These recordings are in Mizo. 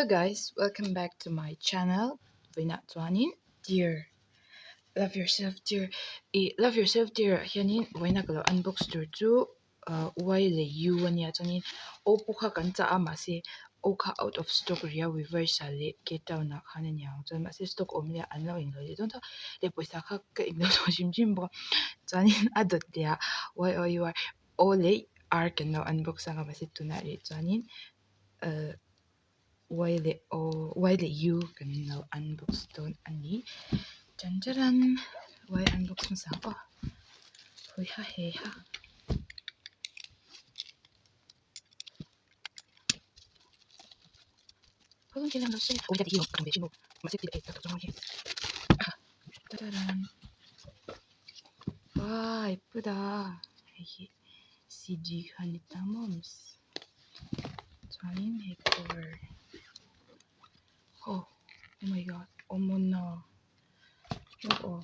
Hello guys, welcome back to my channel. Vawiinah chuanin dear love yourself dear ih love yourself dear ah hianin vawiina ka lo unbox tur chu ah y leh u ania chuanin o pawh kha kan chah a mahse o kha out of stock ria weverse ah leh K town ah khan ania ang chuan mahse stock awm leh an lo inlo leh dawn tho leh pawisa kha ka inlo tawh hrim hrim bawk a chuanin a dawt leh ah y o u r o leh r kan lo unbox ang a mahse tunah rih chuanin ahh y leh o y leh u kan lo unbox dawn a ni tan taran y unbox hmasa aw hawi ha he ha. Wow 예쁘다. hei hi cd kha ni ta maw chuanin hei cover oh oh my god awmawna aw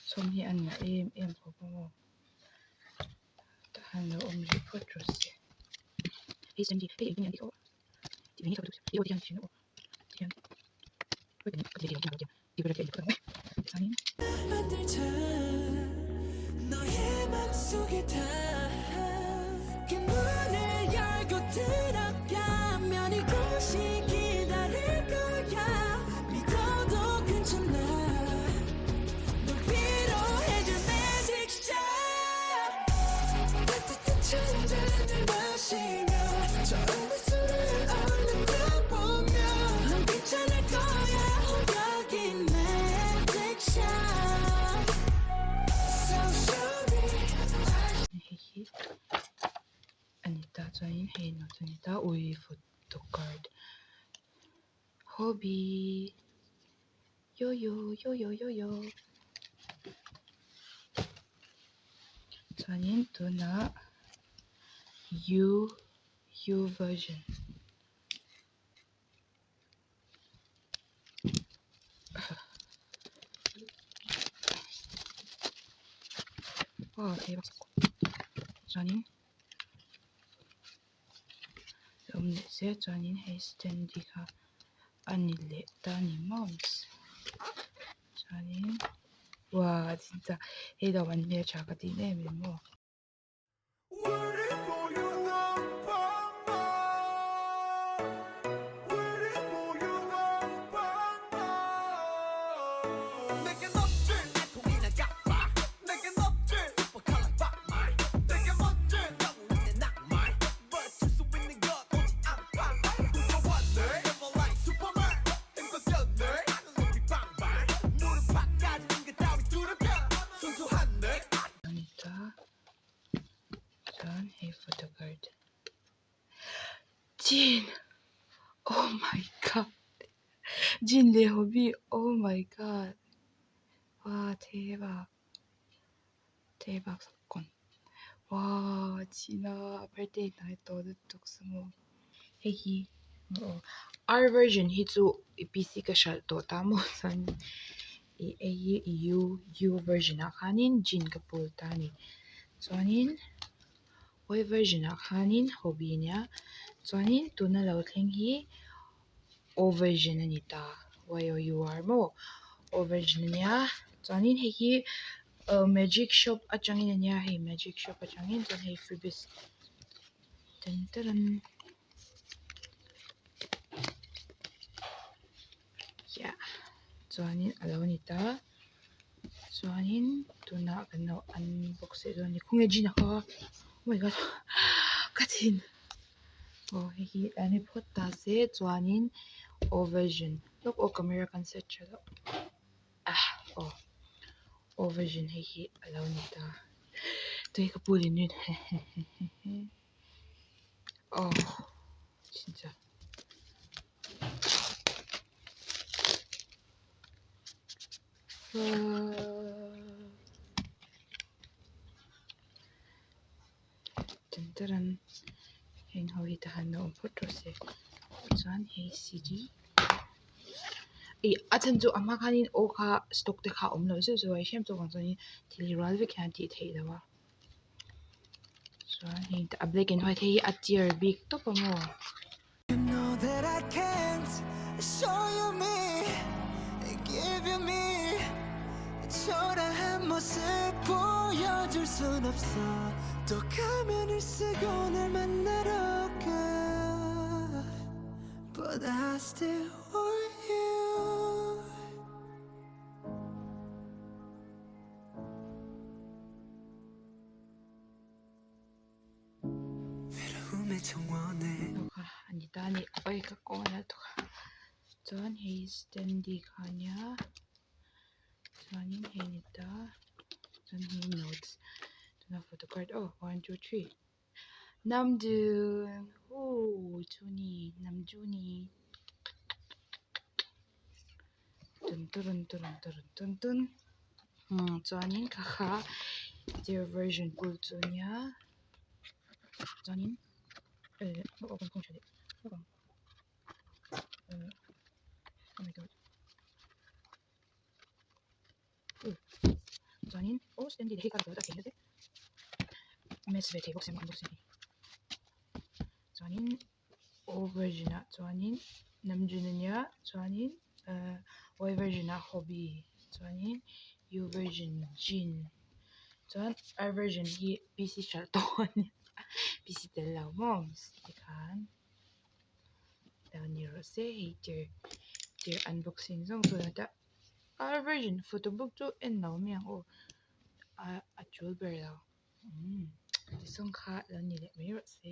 chhawm hi a nalh em em khawp a maw. Tah hian lo awm rih phawt rawh se. Hei hi a ni ta chuanin hei note a ni ta ui photo card hobby yoyo yoyo yoyo chuanin tunah u u version. Chuanin awm leh se chuanin hei standee kha a ni leh ta a ni maw chuanin uaa hei lo an hmeltha ka tih em em maw. Chuan hei photo card Jin oh my god Jin leh Hobi oh my god wah thevak thevak kawn wah Jin a birthday hnai tawh lutuk saw hei hi R version hi chu P C ka hralh tawh ta maw chuan ih hei hi U U version ah khanin Jin ka pawl ta a ni chuanin Y version ah khanin Hobi a nia chuanin tuna lo thleng hi O version a ni ta Y O U R maw O version a nia chuanin hei hi ah magic shop atangin a nia hei magic shop atangin chuan hei freebies tan taran. Chuanin a lo ni ta chuanin tunah kan lo unbox leh dawn a ni khawnge Gina kha oh my god ka thin aw hei hi a ni phawt ta se chuanin aw version lawk aw camera kan set tha loh ah aw aw version hei hi a lo ni ta tui ka pu leh nui aw chincha. Tan heng ho hi tahan a awm phawt rawh se chuan hei c d ih a chhan chu a hma khanin aw kha stock te kha a awm lo zeuh zeuh a i hriat tawk ang chuanin thil hi rual vek hian a tih theih loh a. Chuan hei a black and white hei hi a tier bik tawp a maw. Kha a ni ta a ni oi ka kawn a tawk a chuan hei standee kha a nia chuanin hei a ni ta chuan hei notes tuna photo card aw one two three Namjoon hoo chuni Namjooni tun turun turun turun tun tun umm chuanin kha kha dear version pul chu a nia chuanin eh oh my god chuanin aw standee hei kha match ve thei bawk sia bawk sia chuanin O version ah chuanin Namjoon ania chuanin ahh Y version ah Hobi chuanin U version Jin chuan R version hi PC hralh tawh ania PC tel lo maw tikhan lo ni rawh se hei tir tir unboxing zawng chu ta R version photo book chu en lo mai ang aw a tul ber lo. Umm tizawng kha lo ni leh mai rawh se.